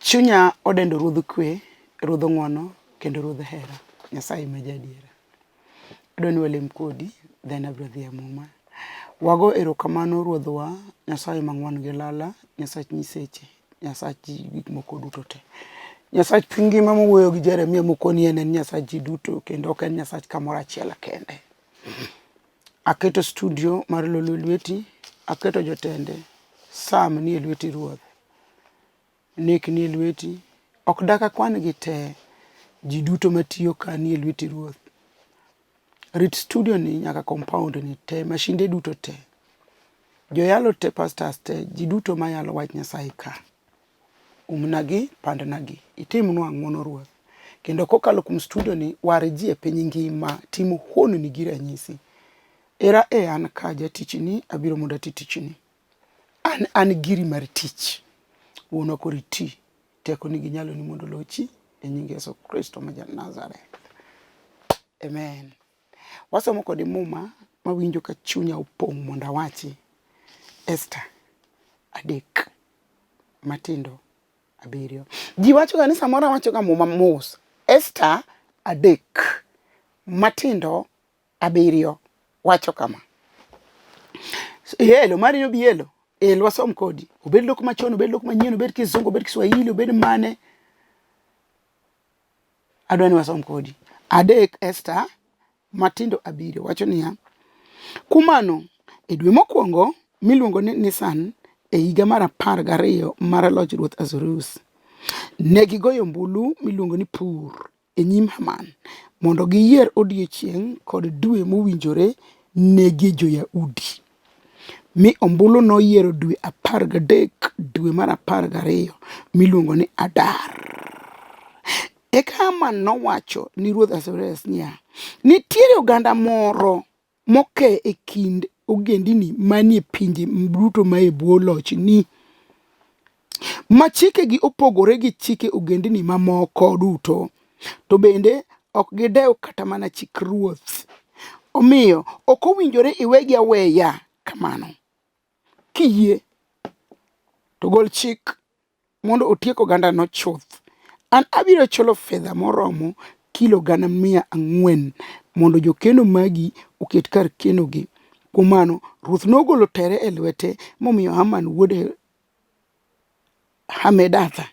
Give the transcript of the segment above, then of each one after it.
Chunya odendo Ruodh kwe, Ruodh ng'wono, kendo Ruodh hera. Nyasaye ma jaadiera. Adwa ni walem kodi, then abiro dhi e muma. Wago erokamano Ruodhwa, Nyasaye mang'won gi lala, Nyasach nyiseche, Nyasach gik moko duto te. Nyasach piny ngima mowuoyo gi Jeremia mokoni en en Nyasach ji duto kendo ok en Nyasach kamoro achiel kende. Aketo studio mar Lolwe lweti, aketo jotende, Sam nie lweti Ruoth. Nick nie lweti, ok dak akwan gi te, ji duto matiyo ka nie lweti Ruoth. Rit studio ni nyaka compound ni te, mashinde duto te. Joyalo te, pastors te, ji duto mayalo wach Nyasaye ka. Umnagi, pandnagi. Itimnwa ng'wono Ruoth. Kendo kokalo kuom studio ni, war ji e piny ngima, tim honni gi ranyisi. Era e an ka jatichni, abiro mondo ati tichni. An an giri mar tich. Wuonwa koro iti. Tekoni gi nyaloni mondo olochi e nying Yesu Kristo ma ja Nazareth. Amen. Wasomo kodi muma mawinjo ka chunya opong' mondo awachi. Esther 3 matindo 7. Ji wacho ga ni samoro awacho ga muma mos. Esther 3 matindo 7 wacho kama. Yelo mari obi yelo. El wasom kodi. Obed lok machon, obed lok manyien, obed kizungu, obed Kiswahili, obed mane. Adwa ni wasom kodi. 3 Esther matindo 7 wacho niya, kuom mano, e dwe mokwongo miluongo ni Nisan e higa mar 12 mar loch ruoth Ahasuerus, ne gigoyo ombulu miluongo ni Pur e nyim Haman mondo giyier odiechieng' kod dwe mowinjore negie jo-Yahudi. Mi ombulu noyiero dwe 13 dwe mar 12 miluongo ni Adar. Eka Haman nowacho ni ruoth Ahasuerus niya, nitiere oganda moro moke e kind ogendini manie pinje duto mae bwo lochni, ma chikegi opogore gi chike ogendini mamoko duto, to bende ok gidew kata mana chik ruoth. Omiyo ok owinjore iwegi aweya kamano. Kiyie to gol chik mondo otiek ogandano chuth. An abiro chulo fedha moromo kilo 400,000 mondo jokeno magi oket kar kenogi. Kuom mano, ruoth nogolo tere e lwete momiyo Haman wuod Hamedatha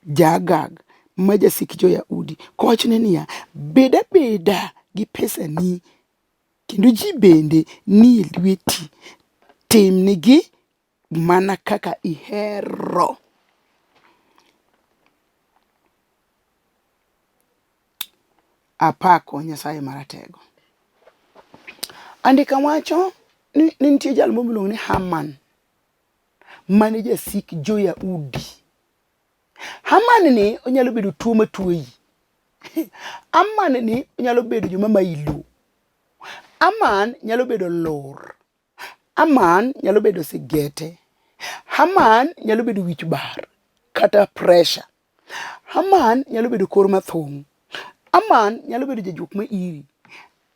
ja-Agag ma jasik jo-Yahudi kowachone niya, bed abeda gi pesani kendo ji bende nie lweti, timnigi mana kaka ihero. Apako Nyasaye Maratego. Andika wacho ni nitie jal moro miluongo ni Haman mane jasik jo-Yahudi. Haman ni onyalo bedo tuo matuoyi. Haman ni onyalo bedo joma mayi lowo. Haman nyalo bedo lur. Haman nyalo bedo sigete. Haman nyalo bedo wich bar kata pressure. Haman nyalo bedo kor mathung'. Haman nyalo bedo jajuok ma iri.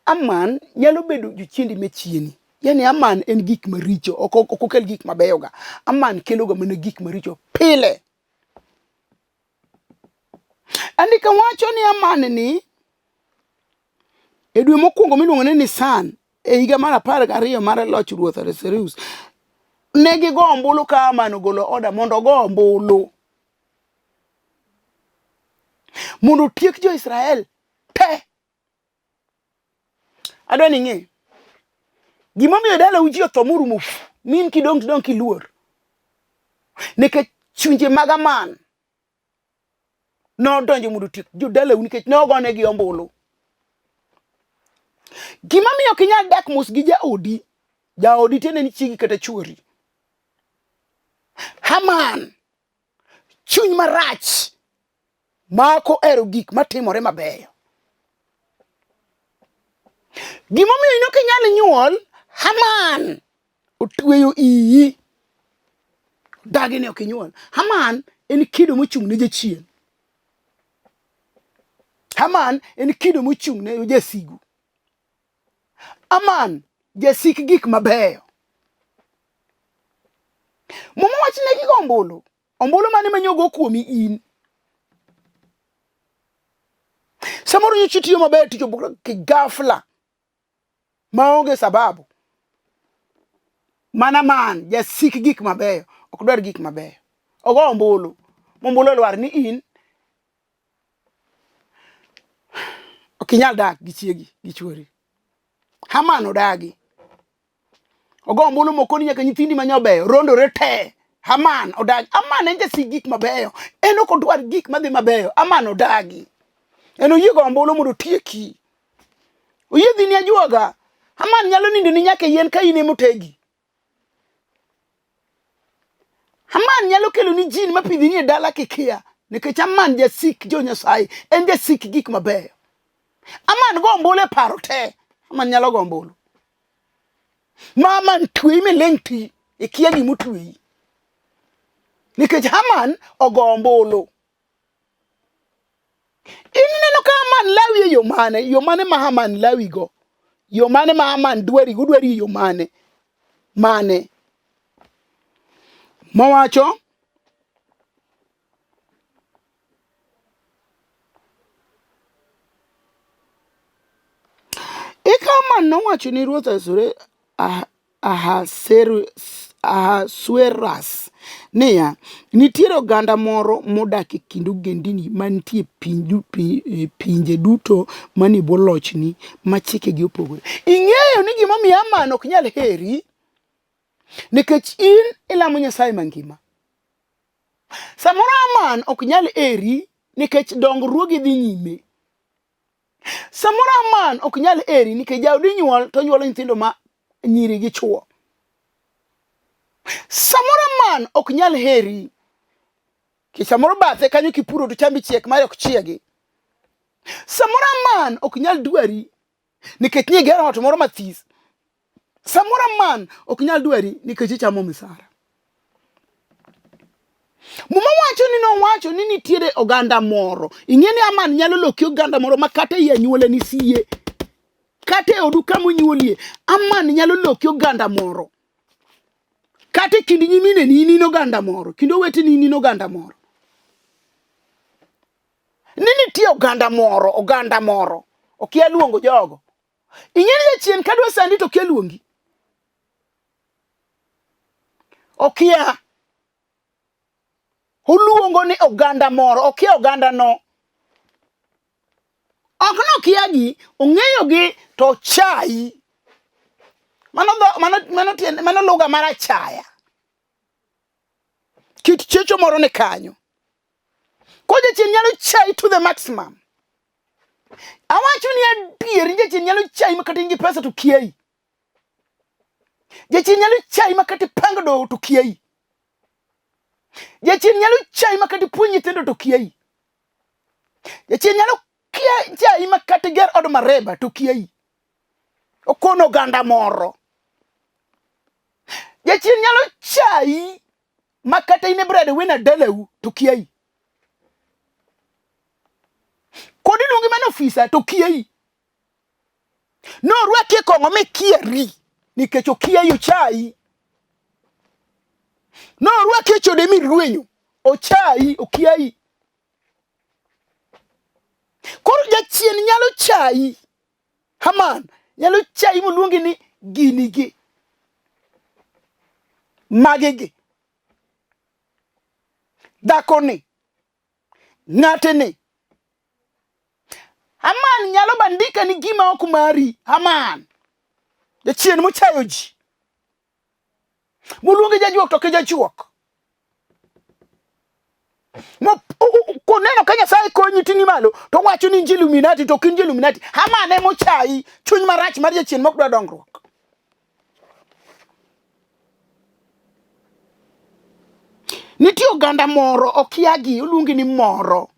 Haman nyalo bedo jochiendi machieni. Yani Haman en gik maricho, ok okel gik mabeyo ga. Haman kelo ga mana gik maricho pile. Andika wacho ni Haman ni e dwe mokwongo miluongo ni Nisan e higa mar 12 mar loch ruoth Ahasuerus, ne gigo ombulu ka Haman ogolo oda mondo ogo ombulu mondo otiek jo-Israel te. Adwa ni ing'e gimomiyo dalau ji otho morumo min kidong' tidong' kiluor nikech chunje mag Haman nodonjo mondo otiek jodalau nikech nogonegi ombulu. Gimomiyo ok inyal dak mos gi jaodi, jaodi tiende ni chiegi kata chuori. Haman, chuny marach ma ok ohero gik matimore mabeyo. Gimomiyo in ok inyal nyuol, Haman otweyo iyi. Dagi ni ok inyuol. Haman en kido mochung' ne jachien. Haman en kido mochung' ne jasigu. Haman jasik gik mabeyo. Muma wacho ne gigo ombulu. Ombulu mane manyogo kuomi in? Samoro nyocha itiyo maber tich obuok kigafla maonge sababu. Mana man jasik gik mabeyo ok dwar gik mabeyo. Ogo ombulu, mombulu olwar ni in ok inyal dak gi chiegi gi chuori. Haman odagi. Ogo ombulu moko ni nyaka nyithindi ma nyobeyo rondore te. Haman odagi. Haman en jasik gik mabeyo. En ok odwar gik madhi mabeyo. Haman odagi. En oyie go ombulu mondo otieki. Oyie dhi ni ajuoga. Haman nyalo nindo ni nyaka e yien ka in emotegi. Haman nyalo kelo ni jin mapidhi ni e dala kikia. Nikech Haman jasik jo Nyasaye. En jasik gik mabeyo. Haman go ombulu e paro te. Haman nyalo go ombulu. Ma Haman tweyi miling' ti. Ikia gima otweyi. Nikech Haman ogo ombulu. In ineno ka Haman lawi e yo mane? Yo mane ma Haman lawi go? Yo mane ma Haman dwari go? Dwari e yo mane? Mane? Mowacho Eka Haman nowacho ni ruoth Ahasuerus niya, Nitiere oganda moro modak e kind ogendini mantie e pinje duto manie bwo lochni ma chikegi opogore. Ing'eyo ni gimomiyo Haman ok nyal heri? Nikech in ilamo Nyasaye mangima. Samoro Haman ok nyal eri nikech dongruogi dhi nyime. Samoro Haman ok nyal eri nikech jaodi nyuol to nyuolo nyithindo ma nyiri gi chuo. Samoro Haman ok nyal heri nikech samoro bathe kanyo kipuro to chambi chiek mare ok chiegi. Samoro Haman ok nyal dwari nikech ni igero ot moro mathis. Samoro Haman ok nyal dwari nikech ichamo misara. Muma wacho ni nowacho ni nitiere oganda moro. Ing'e ni Haman nyalo loki oganda moro ma kata ei anyuola ni siye. Kata e odu kama onyuolie, Haman nyalo loki oganda moro. Kata e kind nyimineni in in oganda moro, kind oweteni in in oganda moro. Ni nitie oganda moro, oganda moro. Okia luongo jogo. Ing'e ni jachien kadwa sandi to okia luongi. Okia. Oluongo ni oganda moro, okia oganda no. Ok nokia gi, ong'eyo gi to ochayi. Mano dho, mano mano tiende, mano lugha mar achaya. Kit checho moro ni kanyo. Ko jachien nyalo chayi to the maximum. Awacho ni adier jachien nyalo chayi ma kata in gi pesa to kiayi. Jachien nyalo chayi ma kata ipang doho to kiayi. Jachien nyalo chayi ma kata ipuonj nyithindo to kiayi. Jachien nyalo chayi ma kata iger od mareba to kiayi. Okono oganda moro. Jachien nyalo chayi ma kata in e breadwinner dalau to kiayi. Kod iluongi mana ofisa to kiayi. Norwaki e kong'o mikieri nikech okiayi ochayi. Norwaki e chode mirwenyo ochayi okiayi. Koro jachien nyalo chayi. Haman nyalo chayi moluongi ni gini gi. Magi gi. Dhakoni. Ng'ateni. Haman nyalo bandika ni gima ok mari. Haman. Jachien mochayo ji. Moluongi jajuok to ok jajuok. Koneno ka Nyasaye konyi ting'i malo to wacho ni inji Illuminati to ok inji Illuminati. Haman ema ochayi. Chuny marach mar jachien mok dwa dongruok. Nitie oganda moro okiagi oluongi ni moro.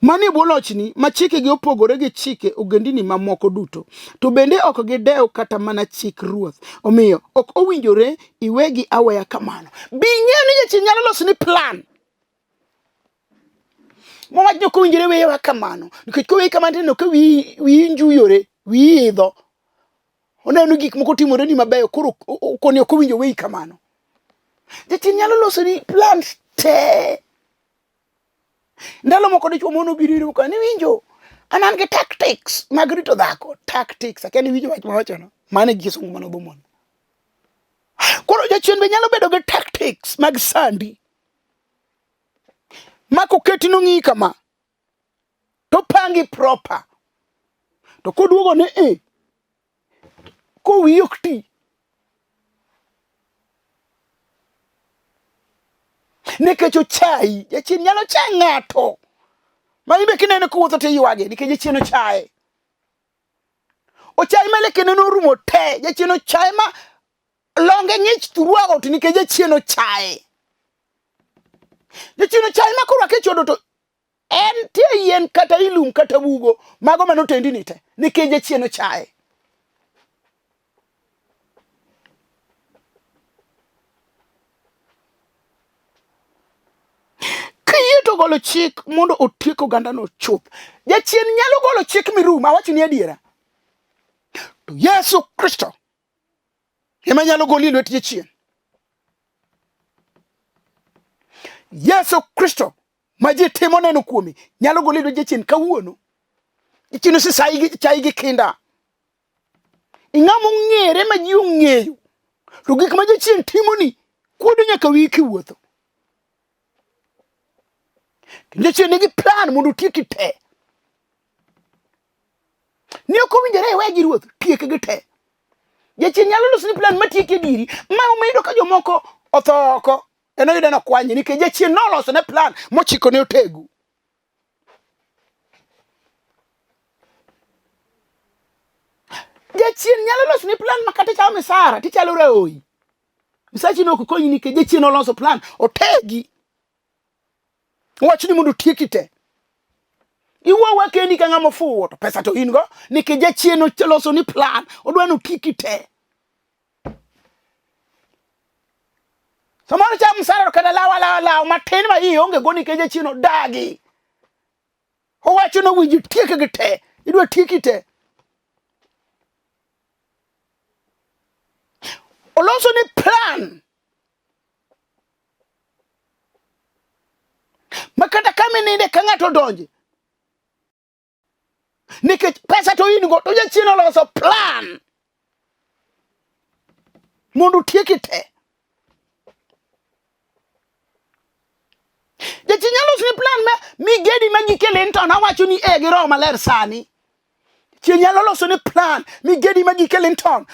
Manie bwo lochni ma chikegi opogore gi chike ogendini mamoko duto, to bende ok gidew kata mana chik ruoth. Omiyo ok owinjore iwegi aweya kamano. Be ing'eyo ni jachien nyalo losoni plan? Mowach ni ok owinjore weyewa kamano, nikech koweyi kamano tineno ka wiyi wiyi njuyore, wiyi idho. Oneno gik moko timoreni mabeyo, koro okoni ok owinjo weyi kamano. Jachien nyalo loso ni plans te. Ndalo moko dichuo mono biro iro ka ni winjo. An an gi tactics mag rito dhako. Tactics. Akia ni winjo wach mawachono. Mano e kisungu mano dhumon. Koro jachien be nyalo bedo gi tactics mag sandi. Ma koketi nong'iyi kama. To pangi proper. To koduogo ni e. Kowiyi ok ti. Nikech ochayi. Jachien nyalo chayo ng'ato. Ma in be kinene kowuotho to iywage nikech jachien ochaye. Ochayi ma lekene norumo te. Jachien ochaye ma longe ng'ich throughout nikech jachien ochaye. Jachien ochaye ma korwake e chodo to en tie yien kata ilum kata bugo mago mane otendini te nikech jachien ochaye. Kiyie to golo chik mondo otiek ogandano chuth. Jachien nyalo golo chik mirum, awacho ni adiera. To Yesu Kristo ema nyalo goli e lwet jachien. Yesu Kristo ma ji timo neno kuome nyalo goli e lwet jachien kawuono. Jachien osesayi chayi gi kinda. Ing'ama ong'ere ma ji ong'eyo. To gik ma jachien timoni kuodo nyaka wiyi kiwuotho. Jachien nigi plan mondo otieki te. Ni ok owinjore iwe gi ruoth, tiekgi te. Jachien nyalo loso ni plan matieki e diri, ma omedo ka jomoko otho oko. En oyudo nokwanye nikech jachien noloso ne plan mochiko ne otegu. Jachien nyalo loso ni plan ma kata ichamo misara tichalo raoyi. Misachi no ok konyi nikech jachien oloso plan otegi. Wach ni mondo otieki te. Iwuowa kendi ka ng'ama ofuwo to pesa to in go nikech jachien oloso ni plan odwa ni otieki te. Samoro cham msara to kata law alawa law matin ma ionge go nikech jachien odagi. Owacho ni owinjo itiekgi te. Idwa tieki te. Oloso ni plan ma kata kama ininde ka ng'ato odonje nikech pesa to in go to jachien oloso plan mondo otieki te. Jachien nyalo losoni plan ma migedi ma gike Linton awacho ni e gi roho maler sani. Chien nyalo loso ni plan migedi ma gike Linton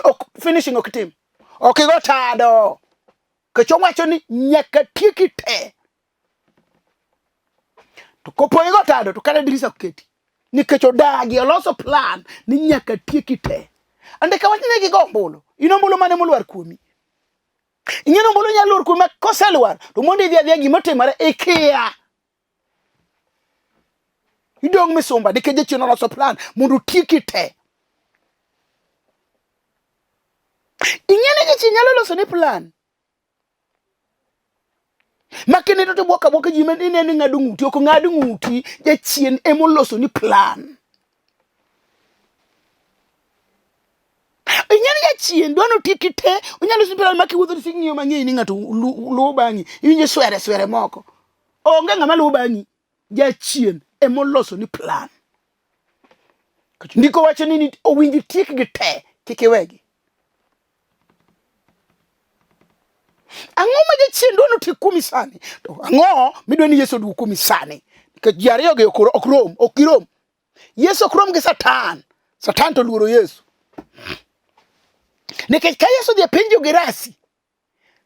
ok finishing ok tim. Ok igo tado. Kech owacho ni nyaka tieki te. To kopo igo tado to kata dirisa ok keti. Nikech odagi oloso plan ni nyaka tieki te. Andika wach ni gigo ombulu. In ombulu mane molwar kuomi? Ing'e ni ombulu nyalo lwar kuomi ma koselwar to mondo idhi adhiya gima otimore ikia. Idong' misumba nikech jachien oloso plan mondo otieki te. Ing'e ni jachien nyalo loso ni plan. Ma kinindo to bwok abwoka ji ma ineno ni ng'ado ng'uti ok ng'ad ng'uti jachien emoloso ni plan. Ing'e ni jachien dwa ni otieki te onyalo loso ni plan ma kiwuotho to ing'iyo mang'eny ni ng'ato luwo bang'i iwinjo swere swere moko. Onge ng'ama luwo bang'i. Jachien emoloso ni plan. Ndiko wacho ni owinjo itiekgi te kik iwegi. Ang'o ma jachien dwa notiek kuomi sani? To ang'o midwa ni Yesu oduog kuomi sani? Nikech ji ariyogi ok ok rom, ok girom. Yesu ok rom gi Satan. Satan to luoro Yesu. Nikech ka Yesu odhi e piny jo-Gerasi,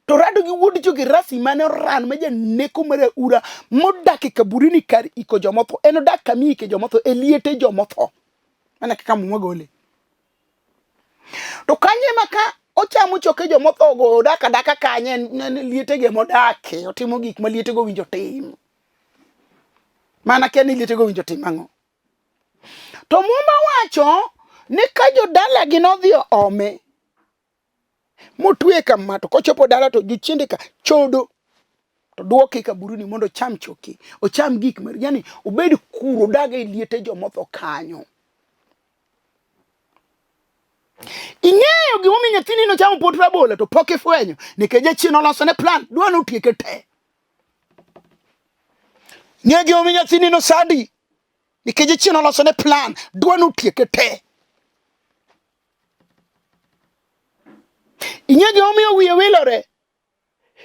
to rado gi wuod jo-Gerasi mane oran ma janeko mar aura modak e kaburini kar iko jomotho. En odak kama iike jomotho, e liete jomotho. Mana kaka Muma gole. To kanyo ema ka ochamo choke jomothogo, odak adaka kanyo, en lietego ema odake, otimo gik ma lietego owinjo otim. Mana kia ni lietego owinjo otim ang'o. To Muma wacho ni ka jodalagi nodhi ome motweye kama to kochopo dala to jochiende ka chodo to duoke e kaburini mondo ocham choke, ocham gik mar yani obed kuro odag e liete jomotho kanyo. Ing'eyo gimomiyo nyathini nochamo pot rabolo to pok ifwenyo nikech jachien olosone plan dwa notieke te. Ng'e gimomiyo nyathini nosandi nikech jachien olosone plan dwa notieke te. Ing'e gimomiyo wiye wilore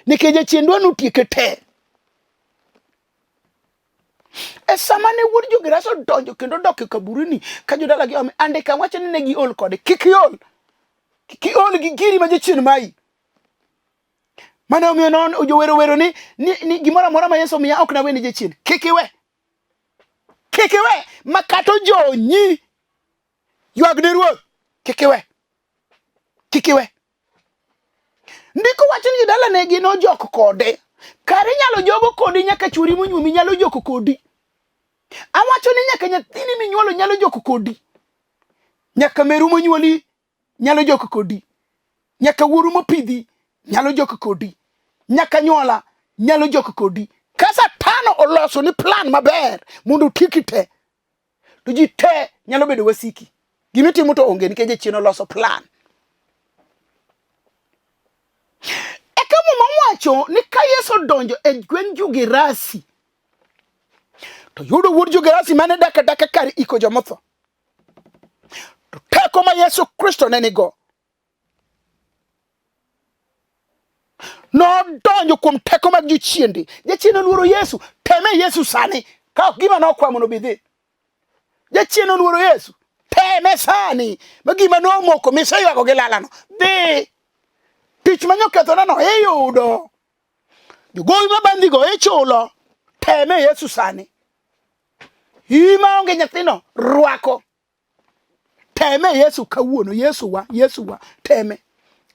nikech jachien dwa notieke te. E sama ne wuod jo-Gerasa odonjo kendo odok e kaburini ka jodalagi ome, andika wacho ni ne giol kode. Kik iol. Kik iol gi giri ma jachien mayi. Mane omiyo non jowero wero ni, ni gimoro amora ma Yesu omiya ok nawe ni jachien. Kik iwe. Kik iwe ma kata ojonyi. Ywag ne Ruoth. Kik iwe. Kik iwe. Ndiko wacho ni jodala negi nojok kode. Kare inyalo jogo kodi nyaka chwori monyuomi nyalo joko kodi. Awacho ni nyaka nyathini minyuolo nyalo joko kodi. Nyaka meru monyuoli nyalo jok kodi. Nyaka wuoru mopidhi nyalo jok kodi. Nyaka nyuola nyalo jok kodi. Ka Satan oloso ni plan maber mondo otieki te, to ji te nyalo bedo wasiki. Gima itimo to onge nikech jachien oloso plan. Eka Muma wacho ni ka Yesu odonjo e gweng' jo-Gerasi, to yudo wuod jo-Gerasi mane dak adaka kar iko jomotho. To teko ma Yesu Kristo ne nigo nodonjo kuom teko mag jochiende. Jachien oluoro Yesu, teme Yesu sani ka ok gima nokwamo no bidhi. Jachien oluoro Yesu, teme sani ma gima nomoko miseywago gi lalano dhi. Tich ma nyokethonano iyudo. Jogowi mabandhigo ichulo. Teme Yesu sani. Iyi maonge nyathino rwako. Teme Yesu kawuono, Yesu wa, Yesu wa, teme.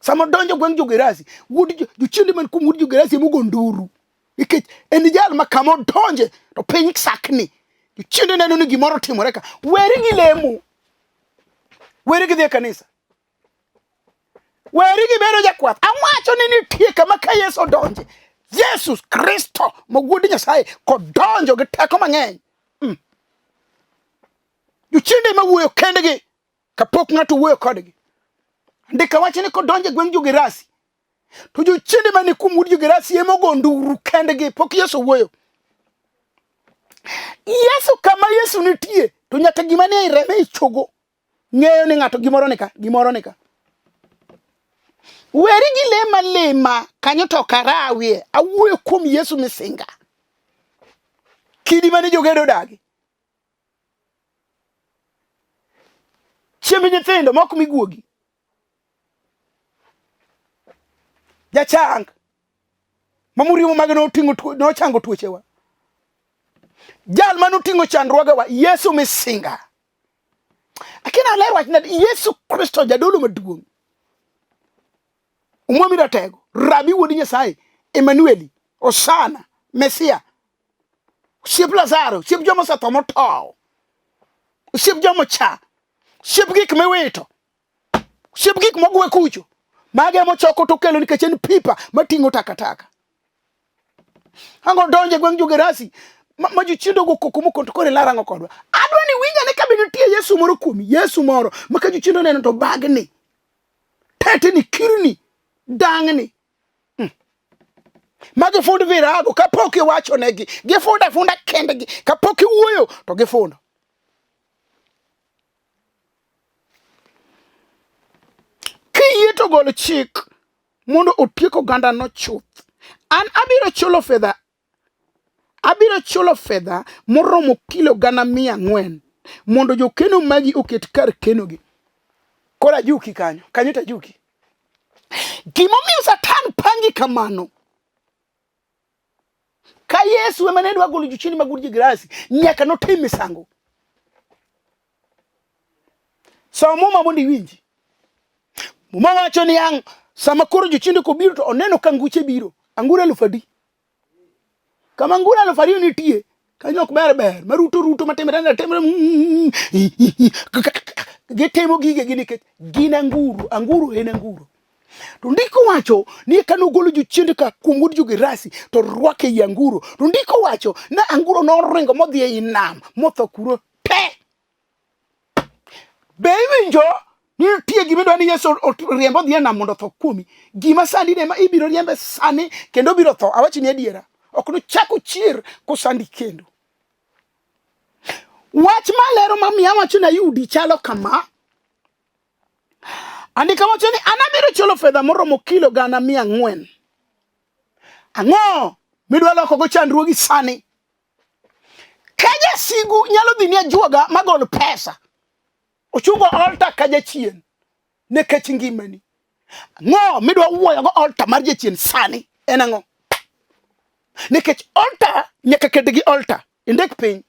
Sama donjo gweng' jo-Gerasi, wuod jochiende man kuom wuod jo-Gerasi ema ogo nduru. Nikech en jal ma kama odonje to piny sakni. Jochiende neno ni gimoro otimore ka. Weri gi lemo. Weri gi dhi e kanisa. Weri gi bedo jakwath. Awacho ni nitie kama ka Yesu odonje, Yesu Kristo ma Wuod Nyasaye kodonjo gi teko mang'eny. Jochiende ema wuoyo kendgi kapok ng'ato wuoyo kodgi. Andika wacho ni kodonjo e gweng' jo-Gerasi, to jochiende mane kuom wuod jo-Gerasi ema ogo nduru kendgi, pok Yesu owuoyo. Yesu kama Yesu nitie, to nyaka gima nie i reme ichogo ng'eyo ni ng'ato gimoro ni ka, gimoro ni ka. Weri gi lema lema kanyo to ok arawie, awuoyo kuom Yesu misinga. Kidi mane jogedo odagi. Chiemb nyithindo mok miguogi. Jachang ma muriemo mage noting'o nochango tuochewa. Jal ma noting'o chandruogewa, Yesu misinga. Akina ler wach nade Yesu Kristo jadolo maduong'. Omwami ratego, Rabi wuod Nyasaye, Emanueli, Osana, Mesia, osiep Lazaro, osiep joma osetho motow, osiep joma ocha, osiep gik miwito, osiep gik mogwe kucho. Mage mochoko to kelo nikech en pipa mating'o takataka. Ango donje gweng' jo-Gerasi ma jochiende ogo koko moko to koro ilar ang'o kodwa? Adwa ni winja ni kabe nitie Yesu moro kuomi, Yesu moro ma ka jochiende oneno to bagni, tetni, kirni, dang'ni. Ma gifund virago kapok iwachonegi, gifundo afunda kendgi, kapok iwuoyo to gifundo. Kiyie to gol chik mondo otiek ogandano chuth. An abiro chulo fedha abiro chulo fedha moromo kilo 400,000 mondo jokeno magi oket kar kenogi. Koro ajuki kanyo, kanyo to ajuki. Gimomiyo Satan pangi kamano, ka Yesu ema ne dwa golo jochiende mag Ur Gerasi, nyaka notim misango. Som Muma mondo iwinji. Muma wacho ni ang' sama koro jochiende kobiro to oneno ka anguche biro. Anguro 3,000 adi? Kama anguro 2,000 nitie, kanyo ok ber ber, maruto ruto matimre timre gitimo gigegi nikech gin anguro, anguro en anguro. To ndiko wacho ni eka nogolo jochiende ka kuom wuod jo-Gerasi to rwake ei anguro. To ndiko wacho ni anguro noringo modhi ei nam motho kuro te. Be iwinjo Nitie gima idwa ni Yesu oriemb odhi e nam mondo otho kuomi. Gima sandi ne ma ibiro riembe sani kendo obiro tho. Awachoni adiera. Ok nochak ochier kosandi kendo. Wach malero mamiyo awacho ni ayudi chalo kama. Andika wacho ni an abiro chulo fedha moromo kilo 400,000. Ang'o midwa lokogo chandruogi sani? Ka jasigu nyalo dhi ni ajuoga magol pesa, ochungo altar ka jachien nikech ngimani. Ang'o midwa wuoyogo altar mar jachien sani en ang'o? Nikech altar nyaka ked gi altar, indik piny.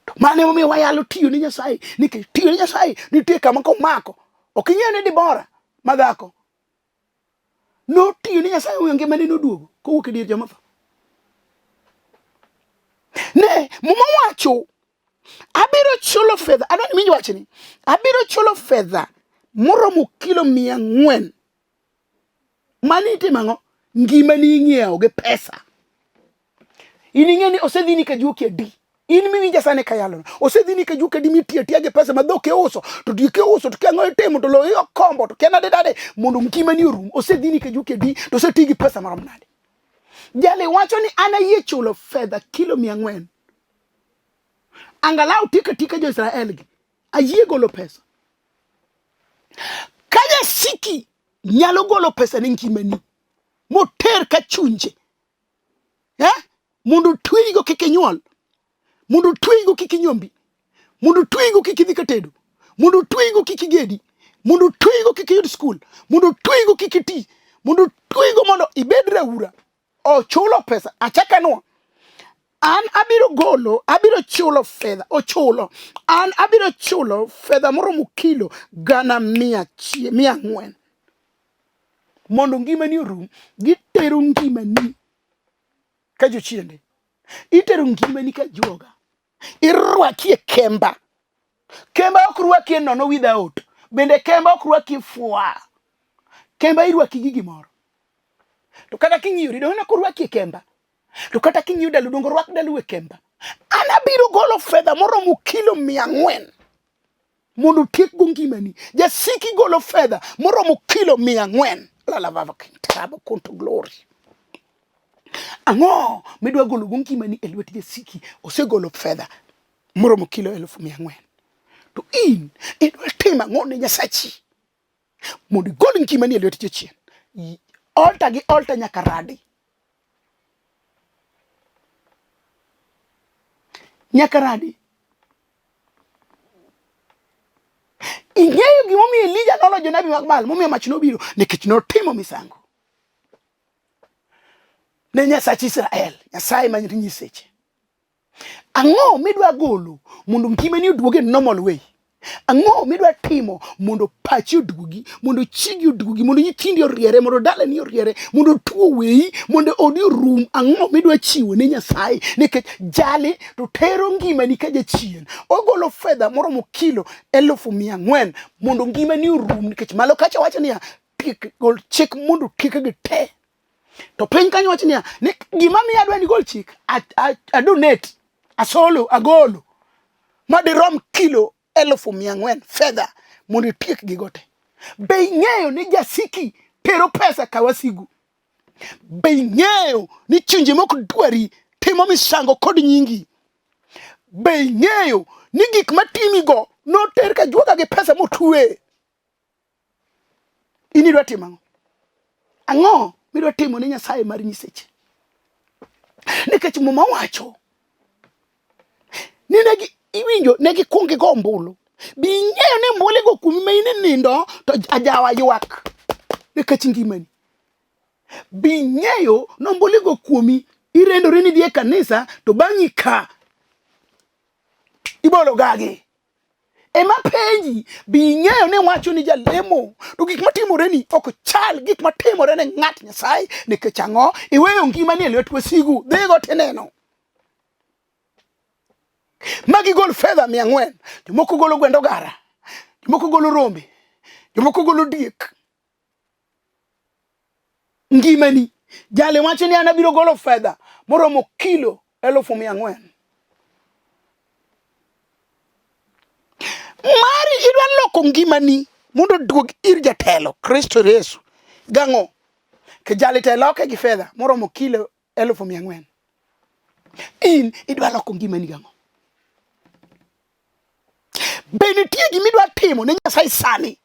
To mano emomiyo wayalo tiyo ne Nyasaye, nikech tiyo ne Nyasaye nitie kama komako. Ok ing'eyo ni Dibora madhako notiyo ne Nyasaye omiyo ngimane noduogo kowuok e dier joma otho. Ne, Muma wacho abiro chulo fedha, adwa ni iwinj wachni, abiro chulo fedha moromo kilo 400. Mani itimo ang'o? Ngimani ing'iewo gi pesa. In ing'e ni osedhini ka juoki adi? In miwinja sani kayalo. Osedhini ka juoki adi mitiyo atiya gi pesa ma dhok iuso, to diek iuso, to kia ang'o itimo, to lowo ikombo, to kia nade nade mondo ngimani orum. Osedhini ka juoki adi, to oseti gi pesa marom nade? Jali wacho ni an ayie chulo fedha kilo 400. Angalau tika tika jo-Israel gi. Ayie golo pesa. Ka jasiki nyalo golo pesa ne ngimani moter ka chunje eh? Mondo otweyigo kik inyuol, mondo otweyigo kik inyombi, mondo otweyigo kik idhi katedo, mondo otweyigo kik igedi, mondo otweyigo kik iyud skul, mondo otweyigo kik iti, mondo otweyigo mondo ibed raura. Ochulo pesa. Achaka nwa. An abiro golo, abiro chulo fedha, ochulo. An abiro chulo fedha moromo kilo 400,000. Mondo ngimani orum, gitero ngimani ka jochiende. Itero ngimani ka juoga. Irwaki e kemba. Kemba ok rwaki e nono without. Bende kemba ok rwaki e fwa. Kemba irwaki gi gimoro. To kata king'iyori, donge ok orwaki e kemba. To kata king'iyo dalu, donge orwak dalu e kemba. An abiro golo fedha moromo kilo 400 mondo otiekgo ngimani. Jasiki golo fedha moromo kilo 400. Lalavava kintrabo kunto glory. Ang'o midwa golo go ngimani e lwet jasiki? Osegolo fedha moromo kilo 4,000. To in idwa timo ang'o ne Nyasachi mondo igol ngimani e lwet jachien? Altar gi altar nyaka radi. Nyaka radi. Ing'eyo gimomiyo Elija noloyo jonabi mag Baal, momiyo mach nobiro? Nikech notimo misango ne Nyasach Israel, Nyasaye ma nyiseche. Ang'o midwa golo mondo ngimani oduogi e normal way? Ang'o midwa timo mondo pachi oduogi, mondo chigi oduogi, mondo nyithindi oriere, mondo dalani oriere, mondo tuo oweyi, mondo odi orum? Ang'o midwa chiwo ne Nyasaye? Nikech jali to tero ngimani ka jachien. Ogolo fedha moromo kilo 4,000 mondo ngimani orum, nikech malo kacha wacho niya, gol chik mondo tiekgi te. To piny kanyo wacho niya, ni gima miyo adwa ni gol chik, a donate, asolo, agolo, madirom kilo 4,000 fedha mondo itiek gigo te. Be ing'eyo ni jasiki tero pesa ka wasigu? Be ing'eyo ni chunje mok dwari timo misango kod nyingi? Be ing'eyo ni gik matimigo noter ka juoga gi pesa motwe? In idwa timo ang'o? Ang'o midwa timo ne Nyasaye mar nyiseche? Nikech Muma wacho ni ne gi iwinjo ne gikwong gigo ombulu. Be ing'eyo ni ombulu igo kuomi ma in inindo to ajawa ywak nikech ngimani. Be ing'eyo ni ombulu igo kuomi irendori ni idhi e kanisa to bang'i ka ibolo gagi. Ema penji, be ing'eyo ni wacho ni jalemo to gik matimore ni ok chal gik matimore ne ng'at Nyasaye nikech ang'o? Iweyo ngimani e lwet wasigu, dhigo tineno. Magi gol fedha 400, jomoko golo gwend ogara, jomoko golo rombe, jomoko golo diek. Ngimani, jali wacho ni an abiro golo fedha moromo kilo 4,000. Mari idwa loko ngimani mondo oduog ir jatelo Kristo Yesu. Gang'o? Ke jali te loke gi fedha moromo kilo 400,000. In idwa loko ngimani gang'o? Be nitie gima idwa timo ne Nyasaye sani?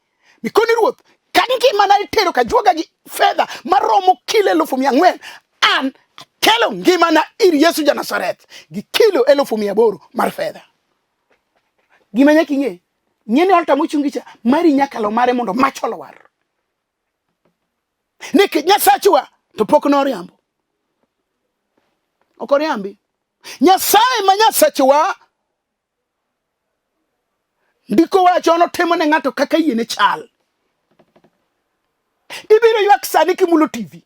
Mikoni Ruoth, ka ngimana itero ka juoga gi fedha maromo kilo 400,000, an akelo ngimana ir Yesu ja Nazareth gi kilo 800,000 mar fedha. Gima nyaka ing'e, ng'e ni altar mochungi cha mari nyaka lo mare mondo mach olwar. Nikech Nyasachwa to pok noriambo. Ok oriambi. Nyasaye ma Nyasachwa ndiko wacho notimo ne ng'ato kaka yiene chal. Ibiro ywak sani kimulo TV.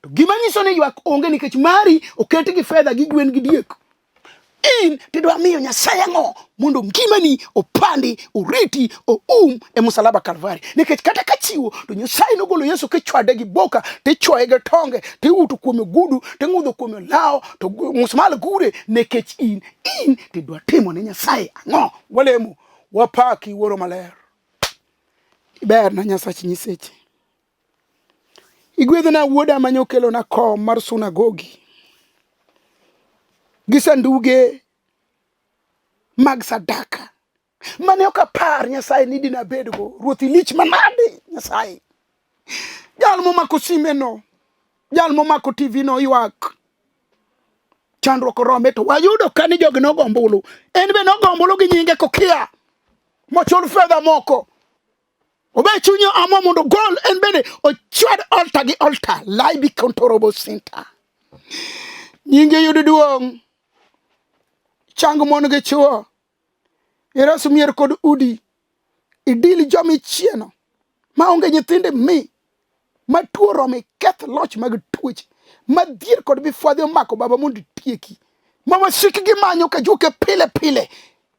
To gima nyiso ni ywak onge nikech mari oket gi fedha gi gwen gi diek. In tidwa miyo Nyasaye ang'o mondo ngimani opandi, oriti, oum e musalaba Kalvari. Nikech kata ka chiwo to Nyasaye nogolo Yesu kichwade gi boka, tichwoye gi tonge, tiuto kuome ogudu, ting'udho kuome olawo, to musmal gure nikech in. In tidwa timo ne Nyasaye ang'o? Walemo, wapaki Wuoro Maler. Iber na Nyasach nyiseche. Igwedhona wuoda ma nyokelona kom mar sunagogi gi sanduge mag sadaka mane ok apar Nyasaye ni dina bedgo. Ruoth ilich manade Nyasaye. Jal momako simeno, jal momako TV no ywak. Chandruok orome to wayudo ka ni jogi nogo ombulu. En be nogo ombulu gi nyinge kokia. Mochul fedha moko. Obe chunye amua mondo ogol en bende ochwad altar gi altar laibi kontorobo sinta. Nyinge yud duong'. Chang mon gi chwo. Ires mier kod udi. Idil joma ichieno maonge nyithinde mi ma tuo oromo iketh loch mag tuoche ma dhier kod mifwadhi omako baba mondo itieki ma wasikgi manyo ka juke pile pile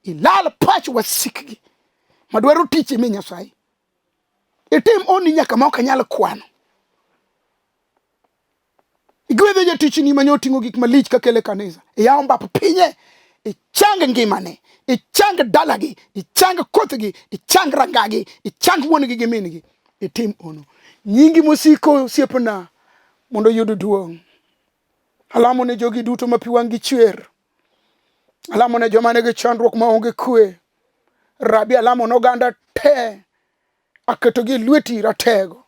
ilal pach wasikgi madwaro tich imi Nyasaye itim oni nyaka ma ok anyal kwano Igwedho jatichni mane oting'o gik malich kakele kanisa. Iyawo mbap pinye, ichang ngimane, ichang dalagi, ichang kothgi, ichang rangagi, ichang wuon-gi gi min-gi. Itim ono. Nyingi mosiko osiepna mondo oyud duong'. Alamo ne jogi duto ma pi wang'gi chwer. Alamo ne joma nigi chandruok ma onge kwe. Rabi alamo ne oganda te. Aketogi e lweti ratego.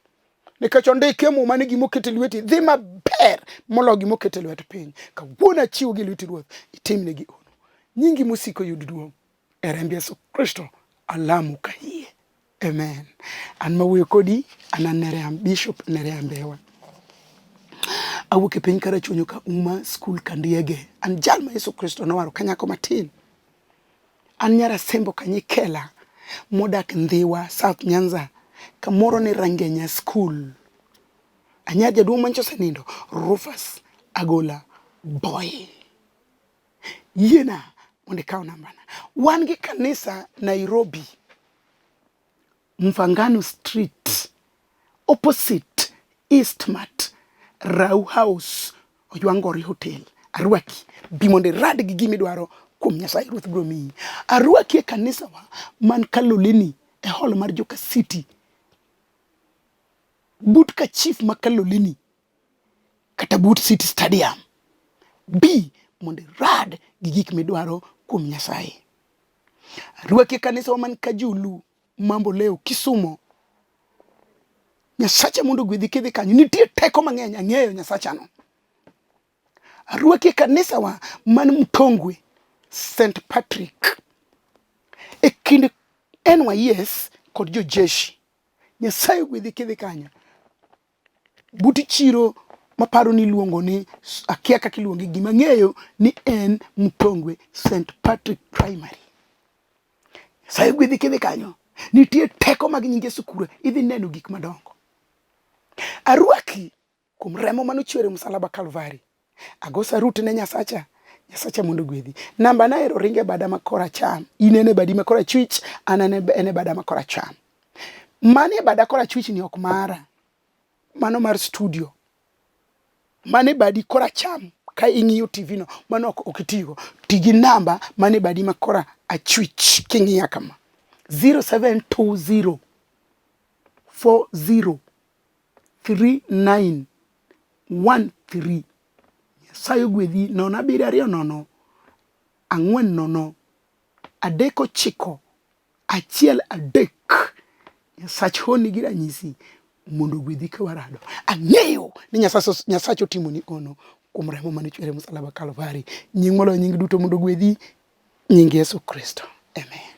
Nikech ondiki e muma ni gima oket e lweti dhi maber moloyo gima oket e lwet piny. Kawuono achiwogi e lweti Ruoth, itimnegi hono. Nyingi mosiko yud duong'. E remb Yesu Kristo alamo kayie. Amen. An mawuoyo kodi, an an Nerea, Bishop Nerea Mbewa. Awuok e piny Karachuonyo ka Uma School Kandiege. An jal ma Yesu Kristo nowaro ka nyako matin. An nyar Asembo Kanyikela modak Ndhiwa, South Nyanza, kamoro ni Rangenya School. Anyar jaduong' mancho osenindo, Rufus Agola Boy. Yiena mondo ikaw nambana. Wan gi kanisa Nairobi, Mfangano Street, opposite Eastmart, Rau House, Ojwangori Hotel. Arwaki, bi mondo irad gi gima idwaro kuom Nyasaye Ruoth biro miyi. Arwaki e kanisawa man Kaloleni e hall mar Joka City, but ka chief ma Kaloleni kata but City Stadium. Bi mondo irad gi gik midwaro kuom Nyasaye. Arwaki e kanisawa man Kajulu, Mambo Leo, Kisumo. Nyasacha mondo ogwedhi kidhi kanyo. Nitie teko mang'eny, ang'eyo Nyasachano. Arwaki e kanisawa man Mtongwe, St. Patrick, e kind NYS kod jojeshi. Nyasaye ogwedhi kidhi kanyo. But chiro maparo ni iluongo ni akia kaka iluonge gima ang'eyo ni en Mtongwe St. Patrick Primary. Nyasaye gwedhi kidhi kanyo. Nitie teko mag nying Yesu kure, idhi neno gik madongo. Arwaki kuom remo mane ochwer e msalaba Kalvari. Ago sarut ne Nyasacha, Nyasacha mondo ogwedhi. Namba na ero ringo e bada ma koracham, in en e badi ma korachwich, an en e bada ma koracham. Mane e bada korachwich ni ok mara, mano mar studio. Mane badi koracham ka ing'iyo TV no, mano ok itigo. Ti gi namba mane badi ma kora achwich king'iya kama. 0720 40 39 13. Nyasaye ogwedhi 0 7 2 0 4 0 3 9 1 3. Nyasach honni gi ranyisi mondo ogwedhi ka warado. Ang'eyo ni Nyasacha otimoni hono kuom remo mane ochwer e musalaba Kalvari. Nying moloyo nying duto mondo ogwedhi, nying Yesu Kristo. Amen.